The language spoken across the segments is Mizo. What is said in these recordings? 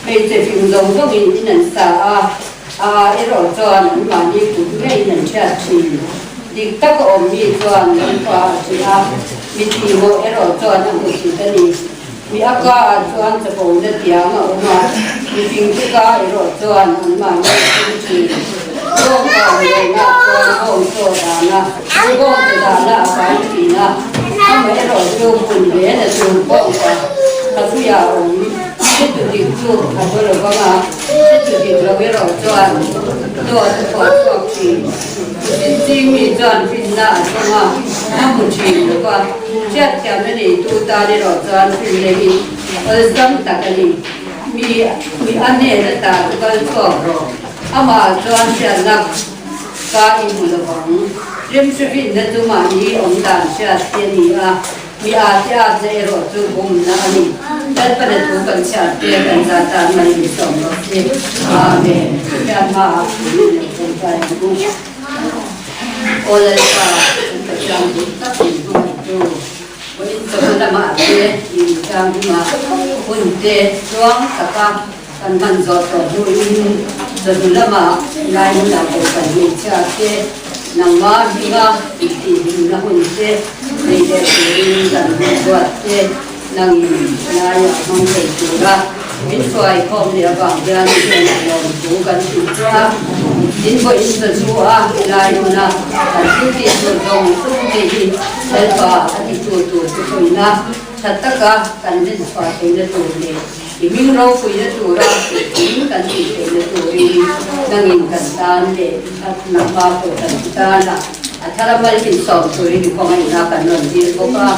Hmeichhe fing zawng zawngin in an sa a, a erawh chuan anmahni kut ngeiin an hriat thin. Dik taka awm mi chuan lampa a ṭih a, mi tihmawh erawh chuan a hmu thit a ni. Mi a ka ah chuan chapona tiang a awm a, mi fingte ka erawh chuan anmahni a ṭum ṭhin. Bawngpa hmuhna chuan bawng chaw dahna, bawngte dahna a kai ṭhin a, amaherawhchu hmun hlena chu bawngpa thapuiah a awm. Hretu dik chu a bo lo vang a, hretu dik lo erawh chuan dawt a phuah chhuak ṭhin. Ching mi chuan finna a thawng a, a hmu ṭhin lo va, hriatthiamna neitu tan erawh chuan finna hi awlsam tak a ni. Mi mi a hnen ata chu kal chhuak rawh. Amah chuan hriatna ka i hmu lo vang. Rimhrifinna chu mahni awm dan hriat hi a ni a, mi a te atna erawh chu bumna a ni. Lalpana thu kan chhiar te kan za tan mai min sawm rawh se. Amen. Pathian hmaah min lo tawngtai ang u. Aw Lalpa, kan Pathian duh tak min hmangaihtu, vawiin chawhma lamah te min thianghlimah hun te tluang taka Kan hman zawh tawh hnuin chawhnu lamah lai hmunah pawh kan hmeichhia te, nangmah hminga intihhlimna hun te nei leh turin kan hun buat te nangin laiah hmang thei tura min hruai khawm leh avang hian i hnenah lawmthu kan hrilh chu a. Tin, vawiin chawhnu a lai hmuna kan thil tih tur zawng zawng te hi Lalpa a titu tur chu pawina tha taka kan rinchhuah theihna tur leh I hming ropuina tura in kan tih theihna turin nangin kan tan leh thatna hma pawh kan ti tan a, a thar a mal insawm turin i khawngaihna kan rawn dil bawk a,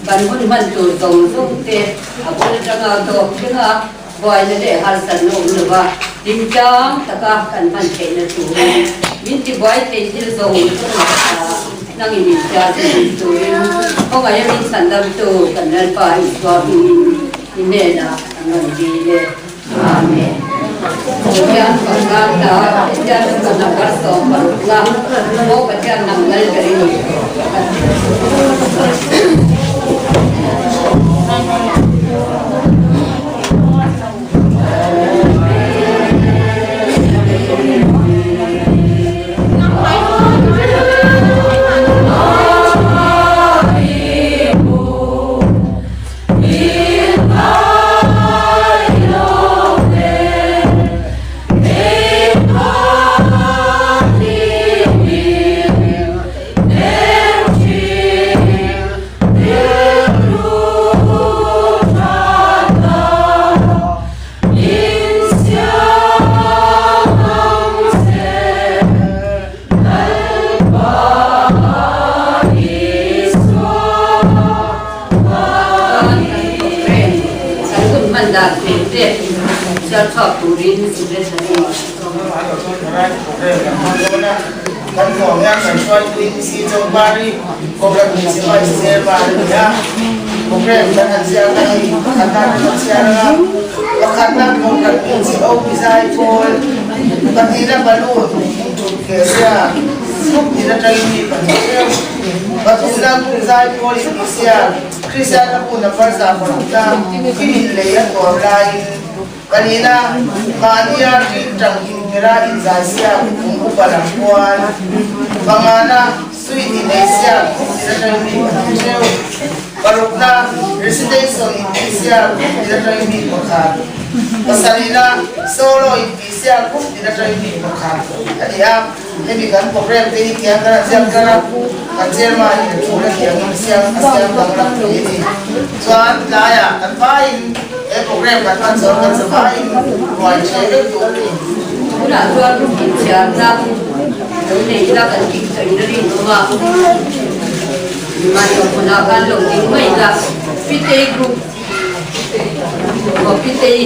kan hun hman tur zawng zawng te a bul atanga tawk thleng a, buaina leh harsatna awm lova hlimtlang taka kan hman theihna turin min tibuai thei thil zawng zawng ah nangin min hriat theih turin khawngaih a min chhandamtu kan Lalpa Isua hmingin I hnenah an rawn dil e. Amen. Pathian Pathian ta Pathian chu ka hnam 16 na Aw Pathian nang lal ber i ni. Kan hun hman dan tur te chhiar chhuak turin secretary Kan nuam hian kan hruaituin si Chawngpari program hi Vice Chairman a ni a, program kan han ziak a hei pakhat nan kan chhiar ang a, pakhatna program hi chi O Pizai Pawl, pahnihna balloon thut leh sia thuk tin atangin mi pahnih theuh. Pathumna zai pawl inpisial Kristian a hun a farza parukna thilin lei a tuam laiin palina mahnia rin tang inpera inzaisiak kum upa lam kual pangana suit inneisiak kum tin atangin mi pahnih theuh parukna recitation inpisial kum tin atangin mi pakhat pasarihna solo inpisial kum tin atangin mi pakhat a ni a. Hemi kan program te hi tiang kan han ziak tlar a. Kan chairman in thu la thiam a siam a siam danglam thei a ni. Chuan tlaiah kan vaiin he program kan hman zawh kan zavaiin ruai ṭhe vek duh a ni. Tunah chuan inchhiarna lo nei ila kan kik tawh in a rinawm a, mahni hmunah khan lo ding mai ila Pitei group aw Pitei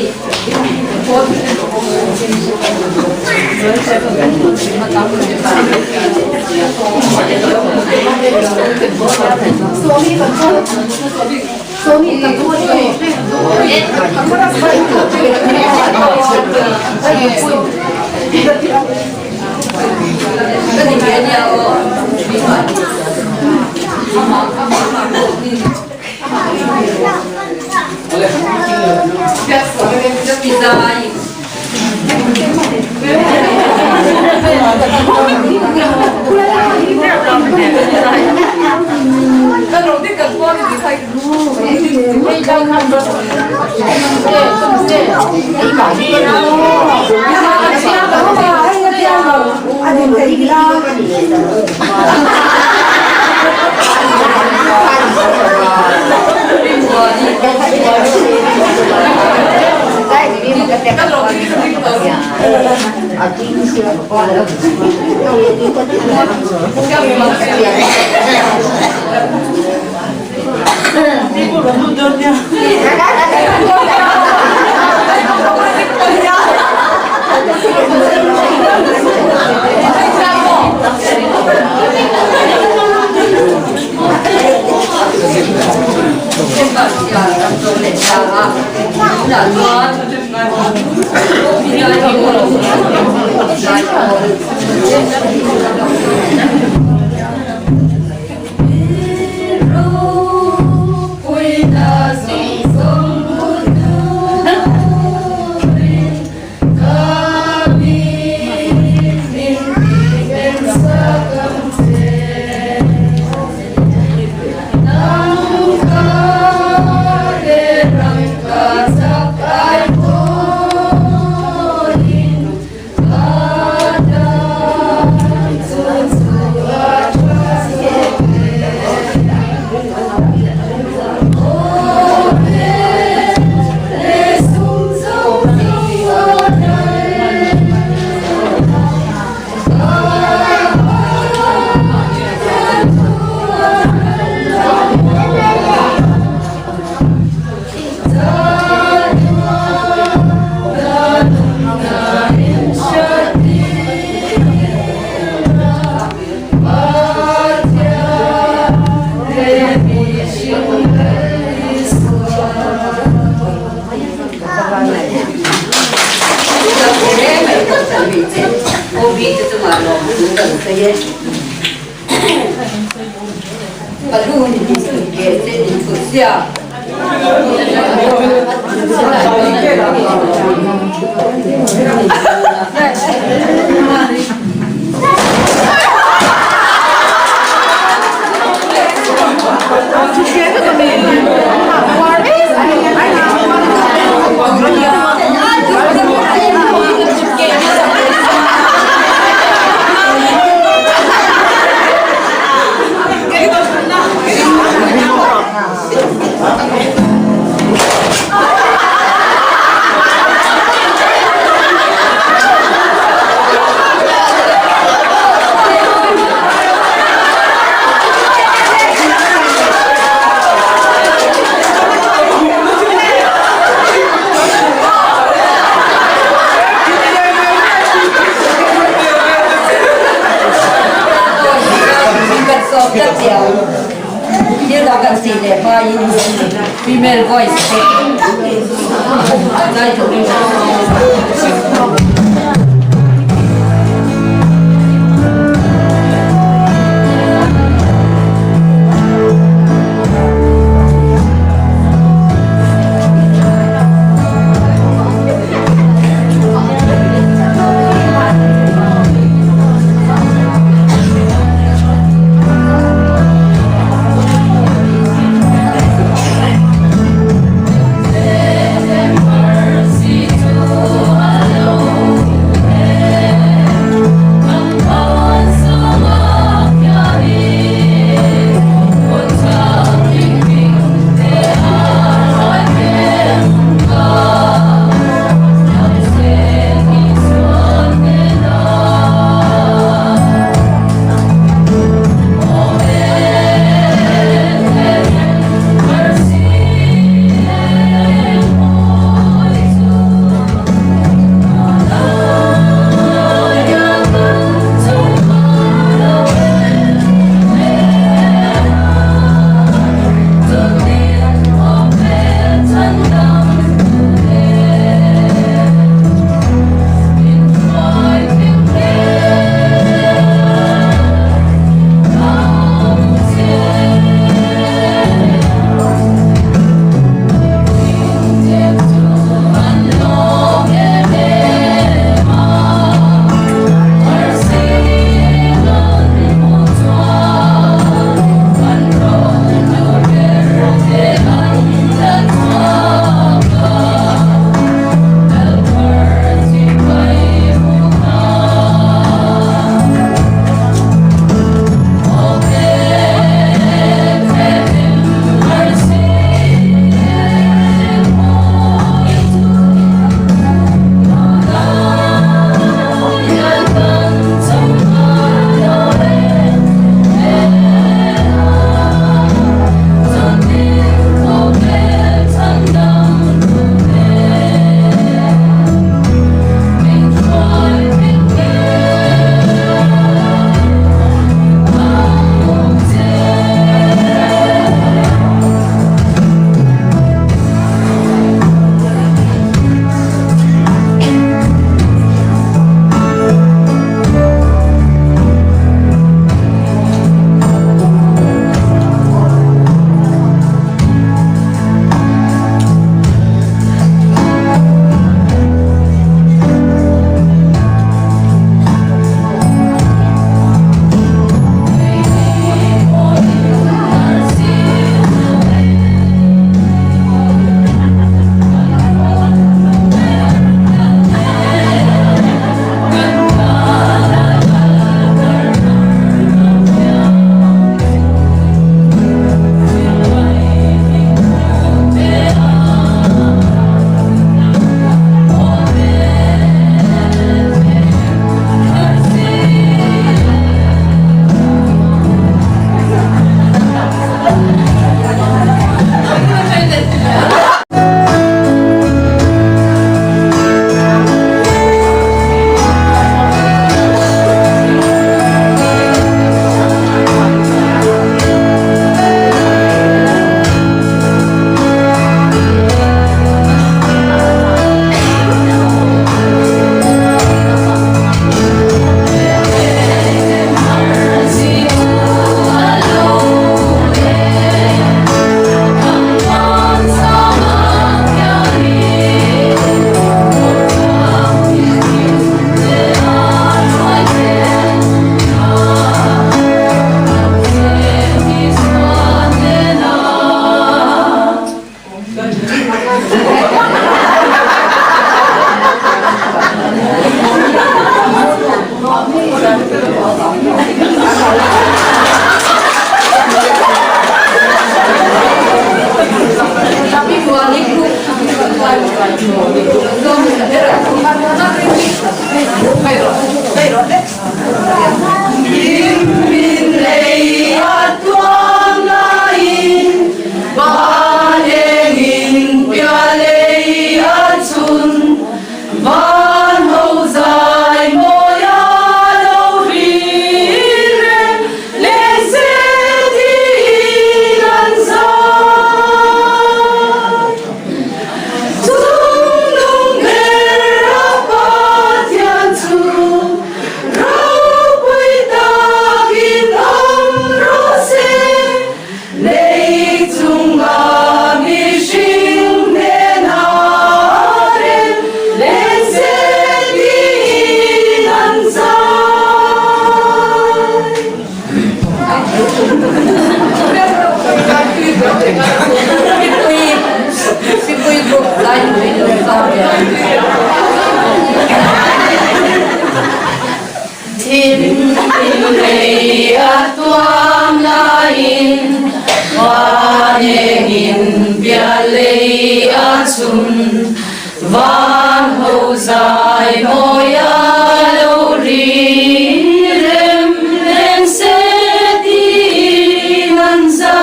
Female voice zai turin. Mercy to alone. Thim lei a tuam laiin van engin piallei a chhun van ho zai mawi a lo ri rem reng se tiin an zai.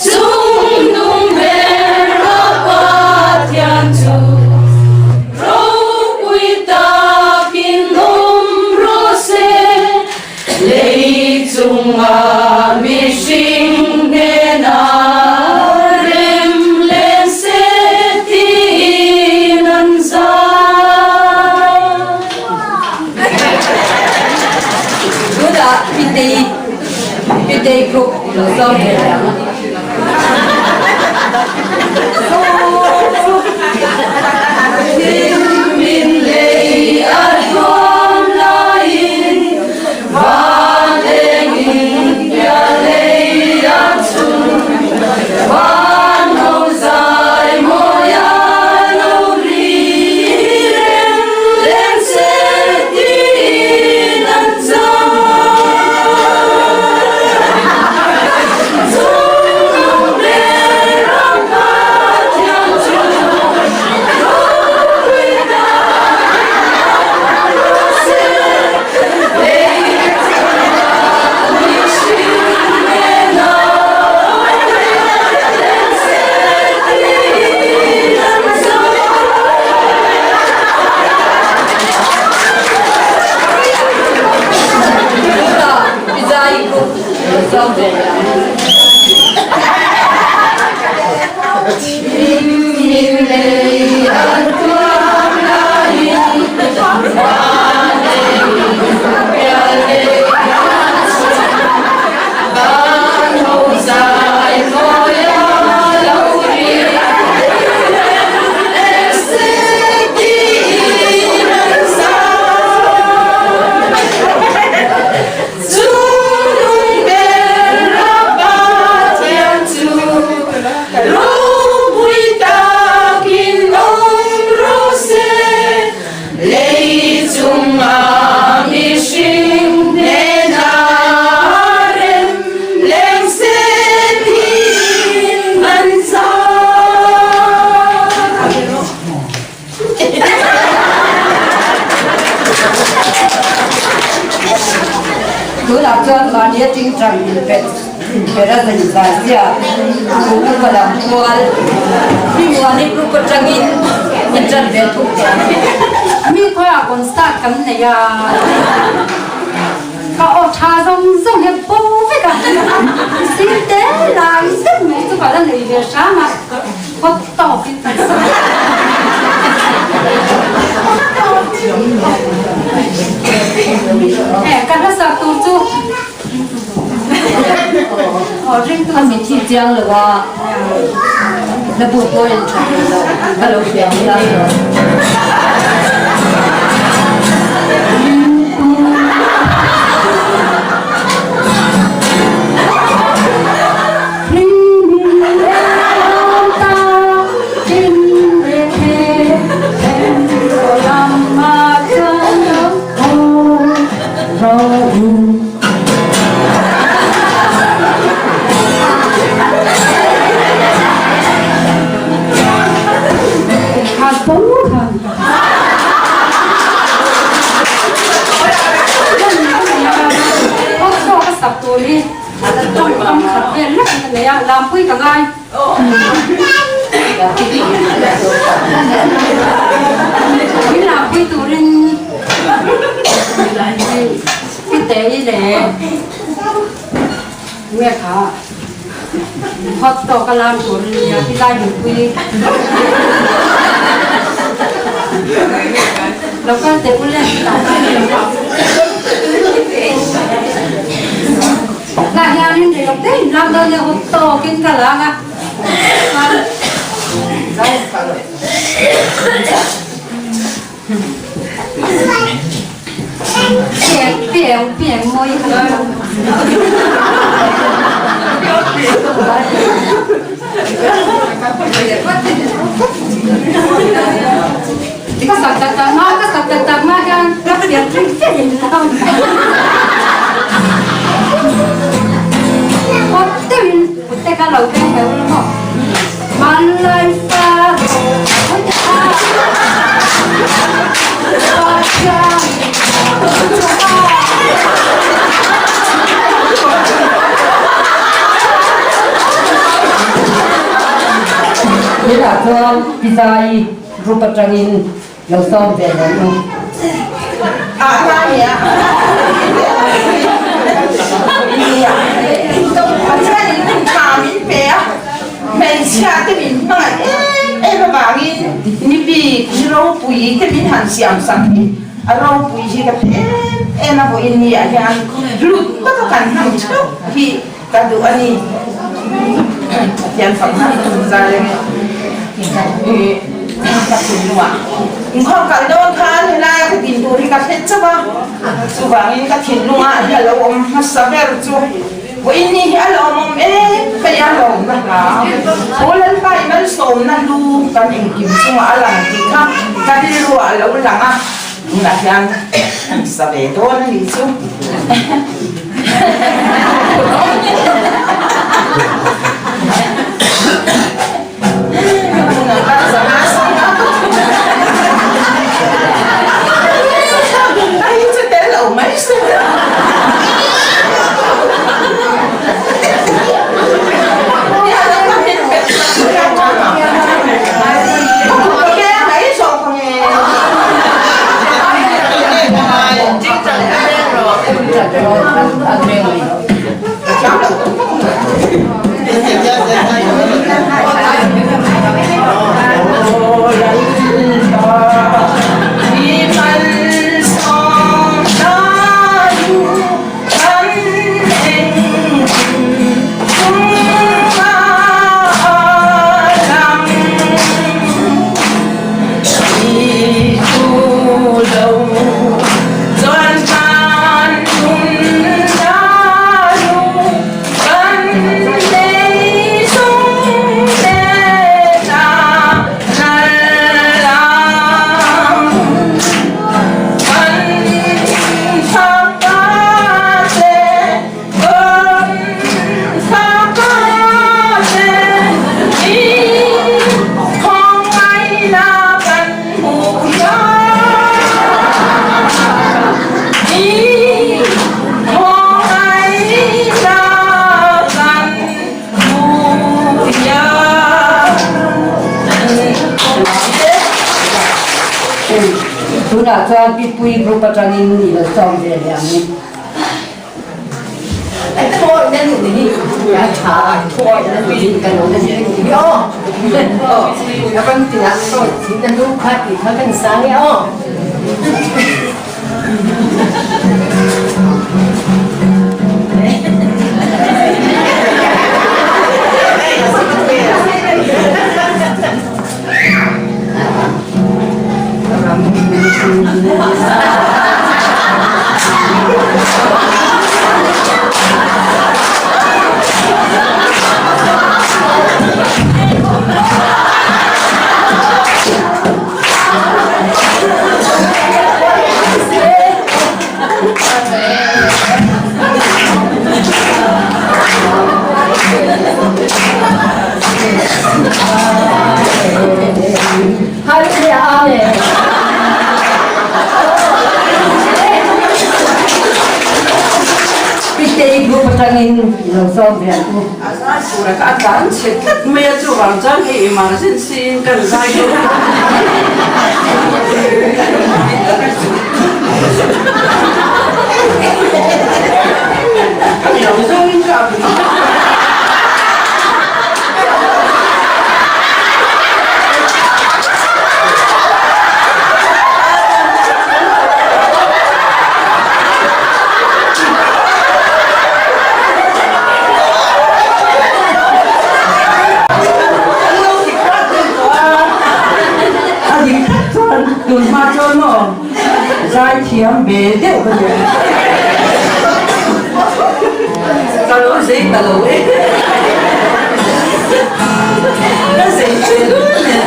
Chung nung ber a Pathian chu ropui takin awm rawh se, lei chunga mihring hnenah rem leng se tiin an zai. Tunah Pitei Pitei group lo zawm ve leh ang. Thim lei a tuam laiin van engin piah lei a chhun van ho zai mawi a lo ri reng leng se tiin an zai. Tunah chuan mahni a tingtang inpet inpet a zai zai zia kum upa lam kual mi muani group atangin in tan ve thuk tawh ang. Mi khawiah kawn start kan nei a, ka aw tha zawng zawng hian bo vek a, sir te lai zet mai chu ka la nei ve hram a. Hot tawk in kan sa. Eh, kan la sak tur chu. Oh, ring tu A mit hi chiang lo a, na bu pawh en tha thei lo, ka lo hria ang la. Tawngkam khat vel lek in a nei a, Lampui ka ngai. Min lampui turin Pitei leh nge kha hot tawk a lam tur a nia, Pilai nupui lo kal teh u le. Tah hianin rei lo te in lam dawn nia hawk tawkin ka lang a chuan Pi eng pi eng mawi kha lo lang. Ka sak tak tak ma ka sak tak tak ma hian ka pian thleng chiah in lo. Hot deuhin kut te kha lo beng deuh la maw. Hmanlai fa Tunah chuan Pi Zaii group atangin lo sawm ve lo u. Hmeichhia te min hmangaih em em avangin ni bik ni ropui te min han siam sak hi a ropui hi ka ti em em a vawiin ni ah hian lut taka kan hman theuh hi ka duh a ni. Pathian fakna zai ang e. Ka thinlungah inkhawm kal dawn khan helaia ka din tur hi ka hre chauh a, chuvangin ka thinlungah hi a lo awm hmasa ber chu vawiin ni hi a lawmawm em mai a lawmna hla Aw Lalpa i malsawmna lu kan engkim chungah a lang tih kha ka rilruah a lo lang a, tunah hian an sa ve dawn a nih chu. Tunah chuan Pipui group atangin i lo sawm ve leh ang i. Hallelujah Amen. Pitei group atangin lo sawm ve ang u. A zai tura ka tlan chhe tlat mai a chuvang chuan hei emergency in kan zai dawn a. Ka lo zawngin ka A dik tak chuan tun hma chuan maw zaithiam ve deuh ka ni. ta lo e. Ka zei ve lul nen.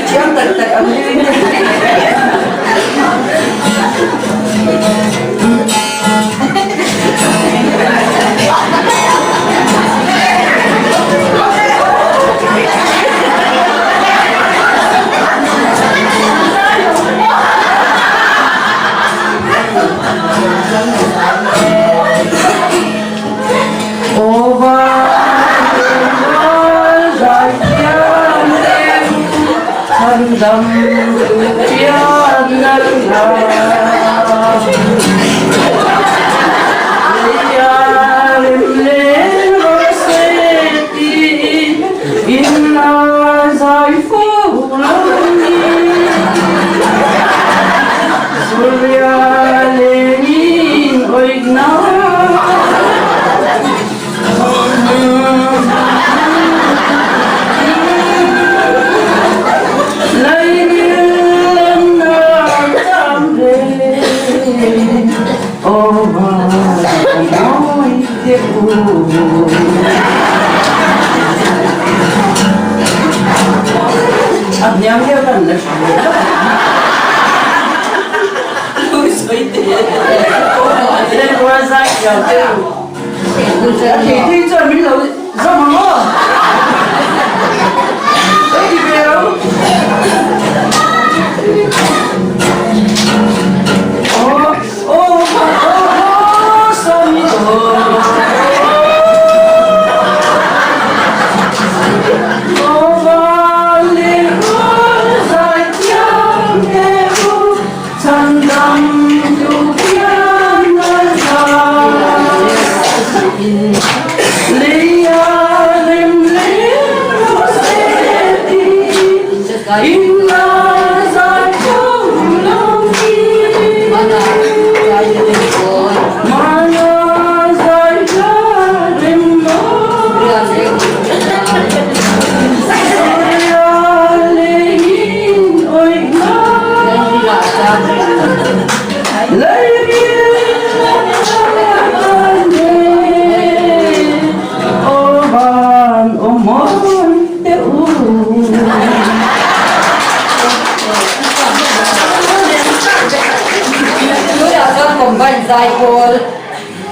Thiam tak tak ang hi.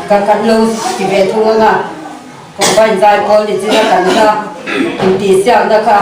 Ka kan lo ti ve thung anga combine zai pawl ni china kan kha intihsiakna kha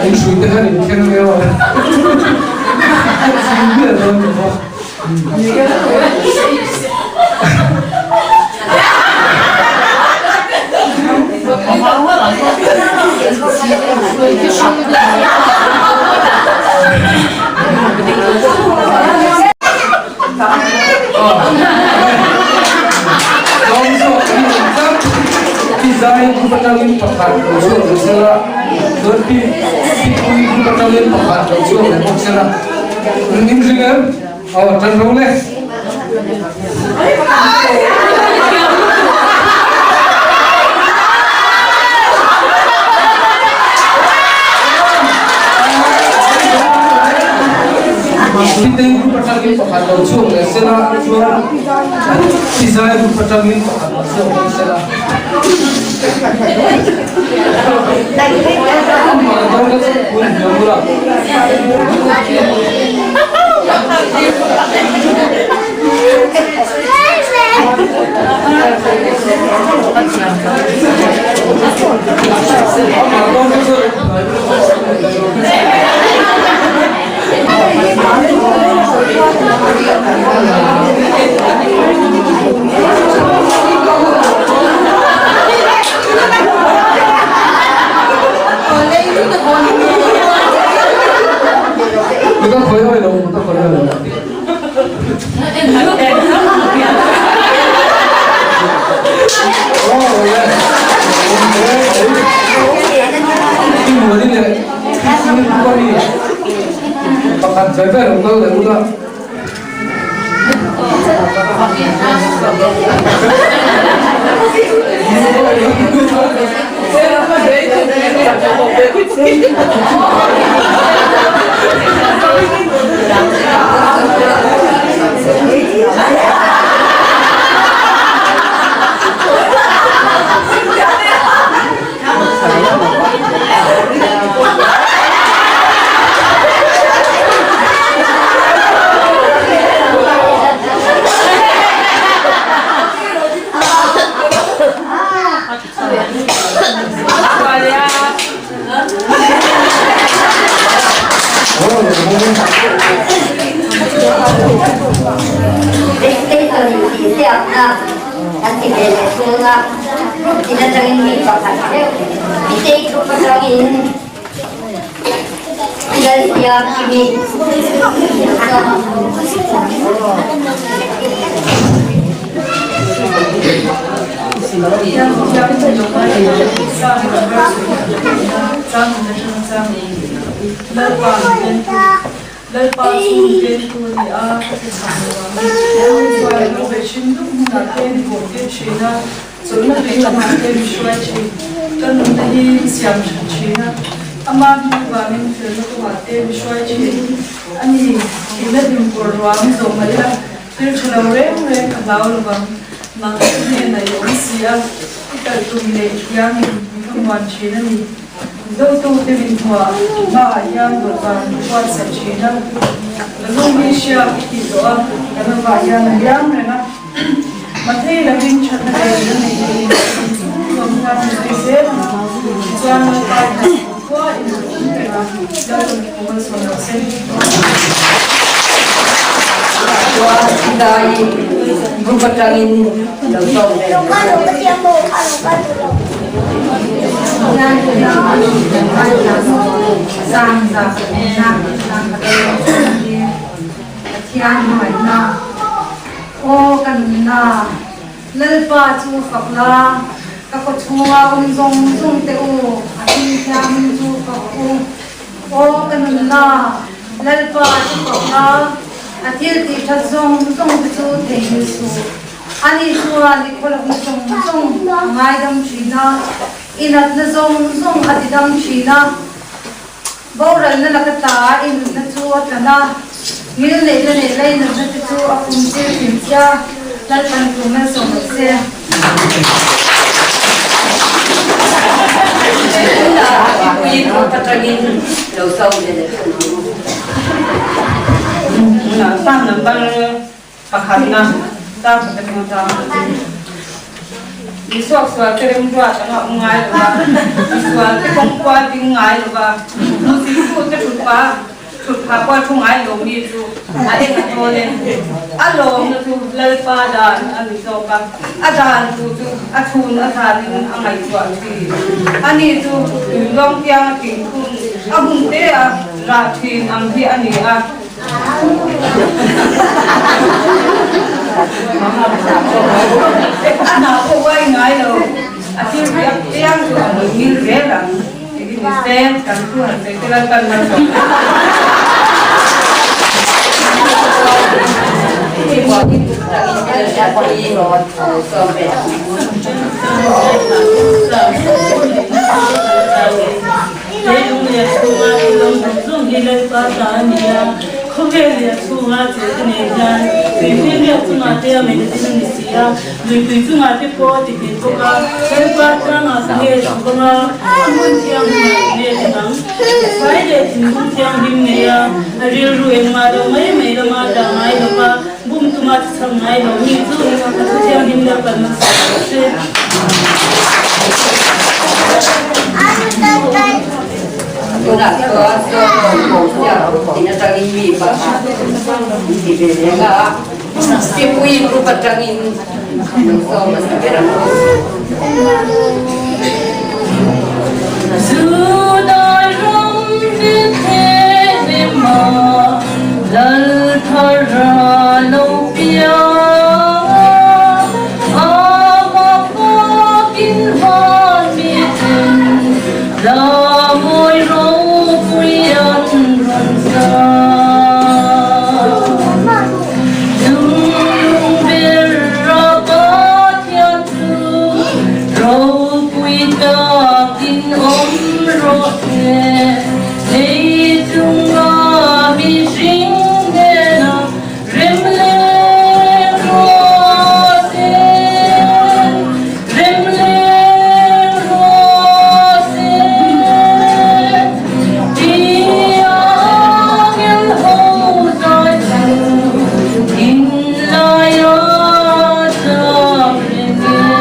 In hrui te khan in khen ang emaw a zing miah dawn ni maw. Zai group atangin pakhat lo chhuak lo sela, chuan pi Pipui group atangin pakhat lo chhuak leh bawk sela. In ring em? Aw, tan ro le. Pitei group atangin pakhat lo chhuak leh sela, chuan Pizai group atangin pakhat lo chhuak leh sela. Ka khawi hawi lo, ka khawi hawi lo. Pakhat ve ve lo kal leh ula. An ti ve leh thung a, group tin atangin mi pakhat deuh Pitei group atangin Lalbiakimi Lalpa chu vengtu a ni a, ka ti chhah lo ang. Ani chuan lo beih hrim dup hmunah te mi bawhtir thin a, chawlhna tui lamah te mi hruai thin. Ka nunna hi mi siam that thin a, ama hming vangin felna kawngah te mi hruai thin. A ni, thihna hlim kawr ruang zawh mah ila, thil tha lo reng reng ka hlau lo vang. Nang ka hnenah i awm si a, i kalh tum leh i thiangin mi ka muan thin a ni. Dotute min hmuah hmaah hian dawhkan ka buatsaih thin a, ka lung hi hriak i tih tawh a, ka lamah hian a liam reng a. Mathei lovin thatna leh rin a neih theih in chung zawng hian min zui zel ang. Tichuan Lalpa in a chhung khua in a awm reng a, Lalpa mi kum a chhawn loh se. Chuan dai group atangin lo sawm ve. Pathian hmangaihna Aw ka nunna Lalpa chu fak la, ka khaw chhunga awm zawng zawng te u, a hming thianghlim chu fak u. Aw ka nunna Lalpa chu fak la, a thil tih that zawng zawng te chu theihnghilh suh. Ani chuan i khawlawkna zawng zawng a ngaidam thin a, i natna zawng zawng a tidam thin a. Boralna laka tla i nunna chu a tlan a, ngil neihna leh leinatna te chu a pum tir thin che a, Lalpan tu malsawm rawh se. Tunah mipui group atangin lo sawm ve leh thung ang u. Tunah number Pakhatna, Tar Khat atanga tar khat. Mi suaksual te remruat anga awm ngai lo va, mi sual te kawng kual ding ngai lo va, hmuhsittu te thutpa thutpha pawh a thu ngai lo mi chu a eng a tawl e. A lawmna chu Lalpa dan a ni zawk a, a dan tu chu a chhun a zanin a ngaihtuah thin. Ani chu tuilawng tianga thingphun a hun te a rah thin ang hi a ni a. A hna pawh uai ngai lo, a thil piang piang chu a hmui ngil zel ang. Ti hi ni se, kan thu han sawi te Lalpan malsawm zel rawh se. Leilung leh chhunga thilawm zawng zawng hi Lalpa ta a ni a, khawvel leh chhunga che te nen hian tuifinriat chungah te a meina din a ni si a, luipui chungah te pawh a ti nghet bawk a, Lalpa tlangah ka nge chhuk ang a, a hmun thianghlimah ka nge ding ang. Fai leh thinlung thianghlim nei a, a rilru engmah lo mai mai lama dah ngai lo va, bum tuma chi chhak ngai lo mi chu a thu thianghlim Lalpan hmasa rawh se. Tunah chuan Solomon Hosea in atangin mi pakhat an ti ve reng a, Sipui group atangin lo sawm hmasa ber ang u. Judai ram Bethlehem-a Lal thar a lo piang a, Amah fakin van miten la mawi ropui an rawn sa. Chungnung ber a Pathian chu ropui takin awm rawh se. Lei chunga mihring hnena rem leng rawh se, rem leng rawh se. Tia angel ho zai chu thinlaia chak reng e.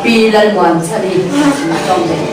Pi Lalmuanchhani a tawng leh.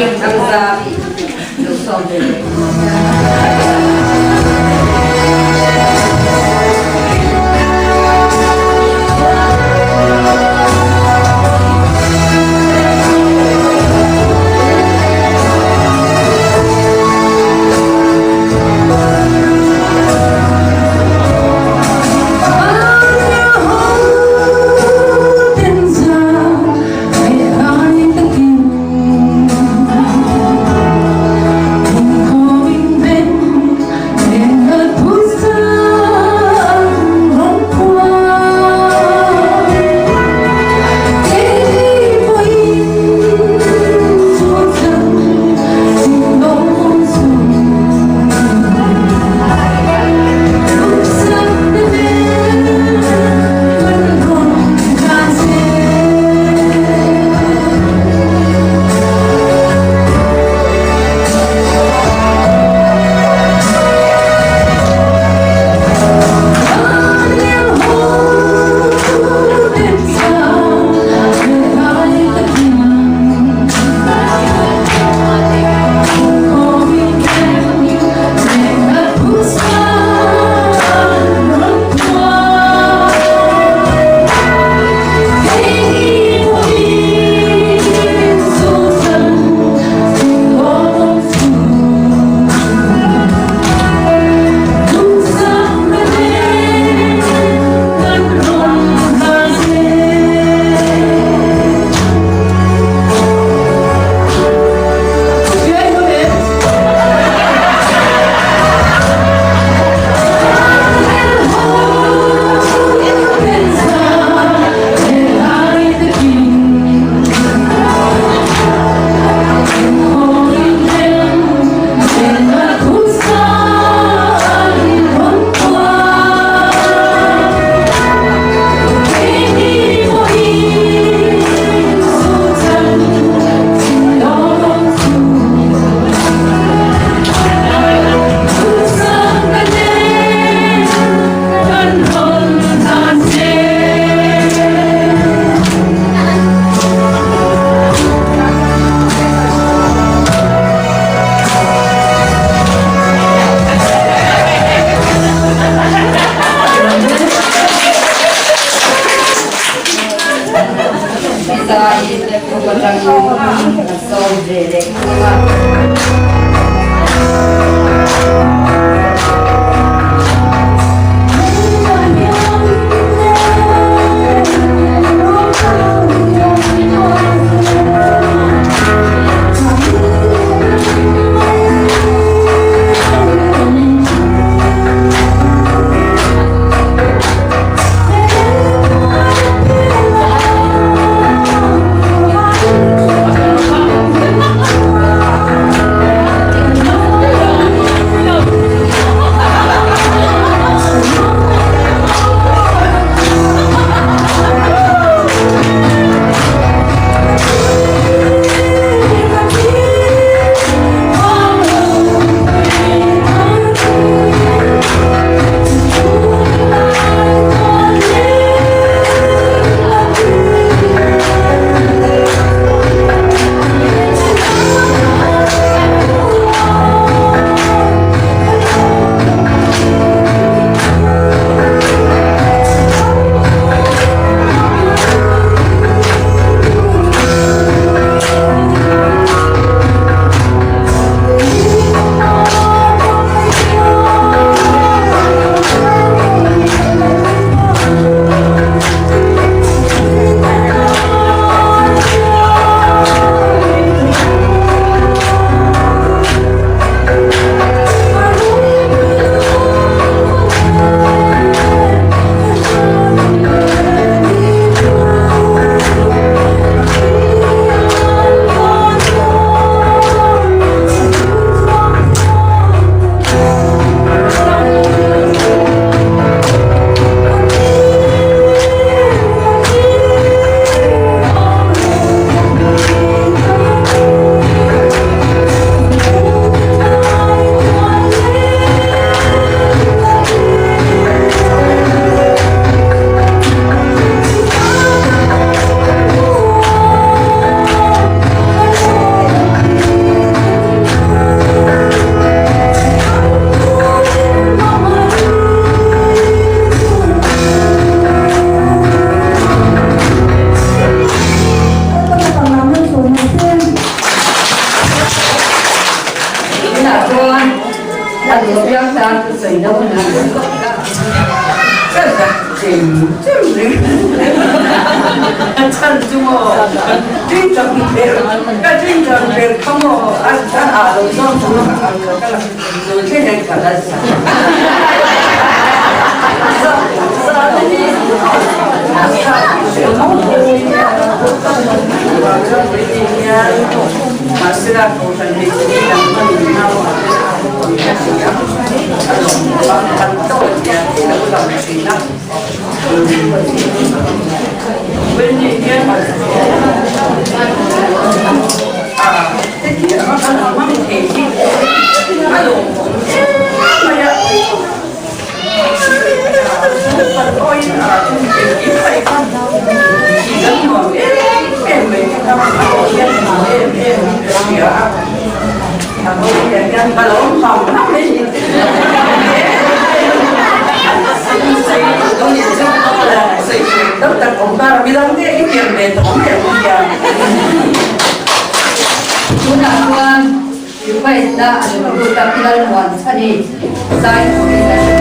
Hmingthangzami lo sawm ve leh. A lo piang tan chu sawi lo a ni. Ka zak chem chem reng a chhan chu maw tui tam ber ka tui tam ber kha maw a ah lo zawng chu ka ka la tun thleng hian ka la zak zak zak a ni mahsela kohhran hmeichhe hi dang hman in nau ah te a si a kan tawt hian a lo lang thin a. Tunah chuan request na a lo lut a, Lalmuan Chhani zai turin kan.